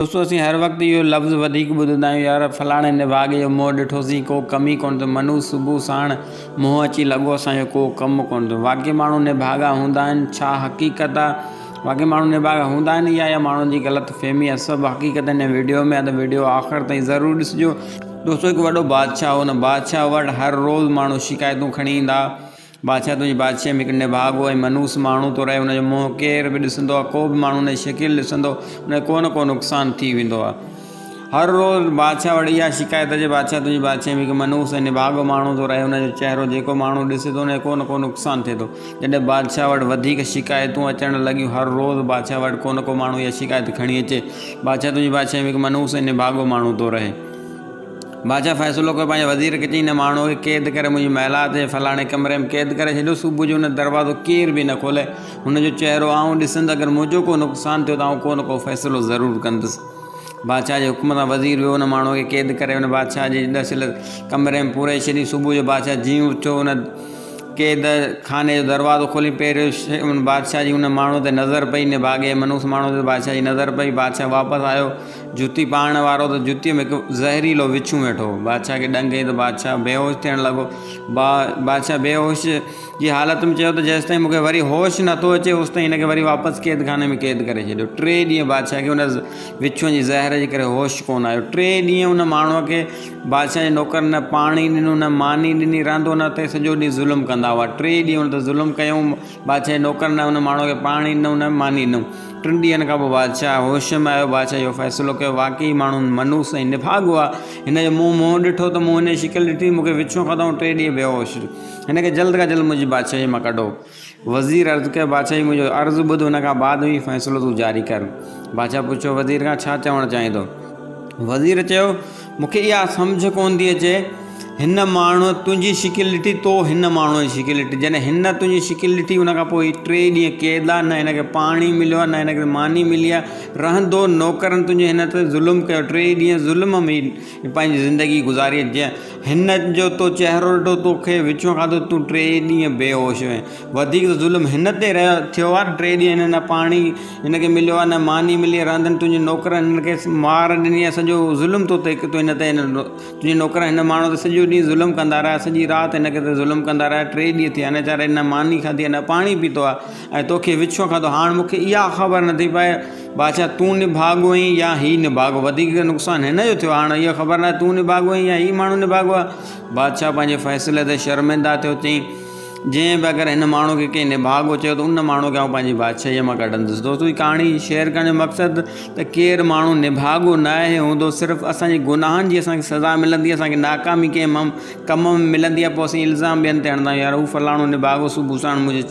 دوستو اسين هر وقت اهو لفظ وڌيڪ ٻڌندا آهيون يار فلاڻي نڀاڳي جو منهن ڏٺوسين ڪو ڪم ئي ڪونه ٿيو منوس صبح ساڻ منهن اچي لڳو اسان جو ڪو ڪم ڪونه ٿيو واقعي ماڻهو نڀاڳا هوندا آهن ڇا حقيقت آهي واقعي ماڻهو نڀاڳا هوندا آهن يا يا ماڻهن جي غلط فهمي آهي سڀ حقيقت هن ويڊيو ۾ آهي ته ويڊيو آخر تائين ضرور ڏسجو. دوستو هڪ وڏو بادشاهه هو ان بادشاهه وٽ هر روز ماڻهو شڪايتون کڻي ايندا بادشاهه تنهنجي بادشاهي ۾ هڪ نڀاڳو ۽ منحوس ماڻهو ٿو رهي، ان جو منهن ڪير به ڏسندو آهي، ڪو به ماڻهو ان جي شڪل ڏسندو، ان جو ڪو نه ڪو نقصان ٿي ويندو آهي. هر روز بادشاهه وٽ اها شڪايت اچي، بادشاهه تنهنجي بادشاهي ۾ هڪ منحوس ۽ نڀاڳو ماڻهو ٿو رهي، ان جو چهرو جيڪو ماڻهو ڏسي ٿو، ان جو ڪو نه ڪو نقصان ٿئي ٿو. جڏهن بادشاهه وٽ وڌيڪ شڪايتون اچڻ لڳيون، هر روز بادشاهه وٽ ڪو نه ڪو ماڻهو اها شڪايت کڻي اچي، بادشاهه تنهنجي بادشاهي ۾ هڪ منحوس ۽ نڀاڳو ماڻهو ٿو رهي. بادشاهه فيصلو ڪيو، پنهنجي وزير کي چيائين، هن ماڻهوء کي قيد ڪري منهنجي محلات جي فلاڻي ڪمري ۾ قيد ڪري ڇڏيو، صبح جو هن دروازو ڪير به نه کولي، هن جو چهرو آئون ڏسندس، اگر منهنجو ڪو نقصان ٿيو ته آئون ڪو نه ڪو فيصلو ضرور ڪندس. بادشاهه جي حڪم سان وزير ويو، ان ماڻهوء کي قيد ڪري ان بادشاهه جي ڏسيل ڪمري ۾ پوري ڇڏيائين. صبح جو بادشاهه جيئن اٿيو، ان قيد خاني جو دروازو کولي پهريون ان بادشاهه جي ان ماڻهوء تي نظر پئي، نڀاڳي منحوس ماڻهوء تي بادشاهه جي نظر پئي، بادشاهه واپس آيو. جتي پائڻ وارو ته جتيء ۾ هڪ زهريلو وڇون ويٺو هو. بادشاهه کي ڏنگ هنئي ته بادشاهه بيهوش ٿيڻ لڳو. بادشاهه بيهوش جي حالت ۾ چيو ته جيستائين مون کي وري هوش نٿو اچي اوستائين هن کي وري واپس قيد خاني ۾ قيد ڪري ڇڏيو. ٽي ڏينهن بادشاهه کي ان وڇونء جي زهر جي ڪري هوش ڪونه آيو. ٽي ڏينهن ان ماڻهوء کي بادشاهه جي نوڪرن نه پاڻي ڏنو نه ماني ڏني. رهندو نه تي سڄو ڏينهن ظلم ڪندا هئا. ٽي ڏينهن ان تي ظلم ڪيائون. بادشاهه جي نوڪرن نه ان ماڻهوء کي پاڻي ڏنو نه ماني ڏنو. ٽن ڏينهن کان پوء بادشاهه هوش ۾ آيو. بادشاهه اهو فيصلو ڪيو، واقعي ماڻهو منحوس ۽ نڀاڳو آهي. هن جو مون منهن ڏٺو ته مون هن جي شڪل ڏٺي، مون کي وڇون کاڌائون، ٽي ڏينهن بيهوش. هن کي جلد کان جلد منهنجي بادشاهيء مان ڪڍو. وزير عرض ڪيو، بادشاهه جي منهنجو عرض ٻڌ، ان کان بعد ۾ فيصلو تون جاري ڪر. بادشاهه پڇيو، وزير کان ڇا چوڻ چاهين ٿو؟ وزير چيو، مون کي اها سمجهه ڪونه ٿي اچي، هن ماڻهوء تنهنجي شڪل ڏٺي، تو هن ماڻهوء جي شڪل ڏٺي. جڏهن هن تنهنجي شڪل ڏٺي، ان کان پوء هي ٽي ڏينهن قيد آ، نه هن کي پاڻي مليو آ، نه هن کي ماني ملي آ. رهندو نوڪرن تنهنجي هن تي ظلم ڪيو. ٽي ڏينهن ظلم ۾ پنهنجي زندگي گذاري. جنهن هن جو تو چهرو ڏٺو، توکي وڇون کاڌو، تون ٽي ڏينهن بيهوش هئين. وڌيڪ ته ظلم هن تي رهيو ٿيو آ، ٽي ڏينهن هن نه پاڻي هن کي مليو آ نه ماني ملي آ، رهندن تنهنجي نوڪرن هن کي مار ڏني آ، سڄو ظلم تو تي تو هن تي تنهنجي نوڪر هن ماڻهو تي سڄو ڏينهن ظلم ڪندا رهيا، سڄي رات هن کي تي ظلم ڪندا رهيا، ٽي ڏينهن ٿيا هن ويچاري نه ماني کاڌي آ نه پاڻي پيتو آ ۽ توکي وڇون کاڌو، هاڻ مون کي اها خبر نٿي پئي بادشاهه تون نڀاڳو آهين يا هي نڀاڳو، وڌيڪ نقصان هن جو ٿيو آ، هاڻ اها خبر ناهي تون نڀاڳو آهين يا هي ماڻهو نڀاڳو آ، بادشاهه پنهنجي فيصلي تي شرمنده ٿيو، چيائين. جنهن به اگر هن ماڻهو کي ڪنهن نڀاڳو چيو ته ان ماڻهو کي آئون پنهنجي بادشاهيء مان ڪڍندس. دوستو هي ڪهاڻي شيئر ڪرڻ جو مقصد ته ڪير ماڻهو نڀاڳو نه آهي هوندو صرف اسان جي گناهن جي اسان کي سزا ملندي اسان کي ناڪامي ڪنهن ڪم ۾ ملندي آهي پوء اسين الزام ٻين تي هڻندا آهيون يار هو فلاڻو نڀاڳو صبح ساڻ منهنجي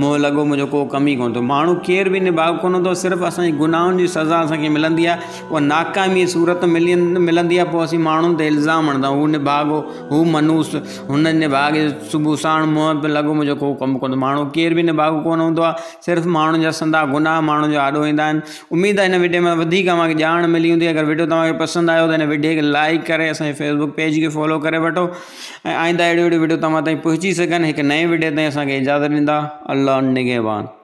منهن لڳو منهنجو ڪو ڪم ئي ڪونه ٿيو ماڻهو ڪير به نڀاڳو ڪونه هوندو صرف اسان جي گناهن جي سزا اسان کي ملندي آهي اها ناڪامي جي صورت ملي ملندي آهي پوء اسين ماڻهن تي الزام هڻندا آهيون هو نڀاڳو هو منحوس هن نڀاڳي صبح ساڻ منهن به لڳو منهنجو ڪو ڪم ڪونه ماڻهو ڪير به نڀاڳو ڪونه هوندو آهي صرف ماڻهن جا سندا گناهه ماڻهن جي آڏو ايندا آهن اميد آهي هن وڊيو ۾ وڌيڪ اوهان کي ڄاڻ ملي هوندي اگر وڊيو توهان کي پسند آيو ته هن وڊيو کي لائڪ ڪري اسان جي فيسبوڪ پيج کي فالو ڪري وٺو ۽ آئنده اهڙيون اهڙيون وڊيو توهان تائين پهچي سگهن هڪ نئين وڊيو تائين اسان کي اجازت ڏيندا الله نگهبان.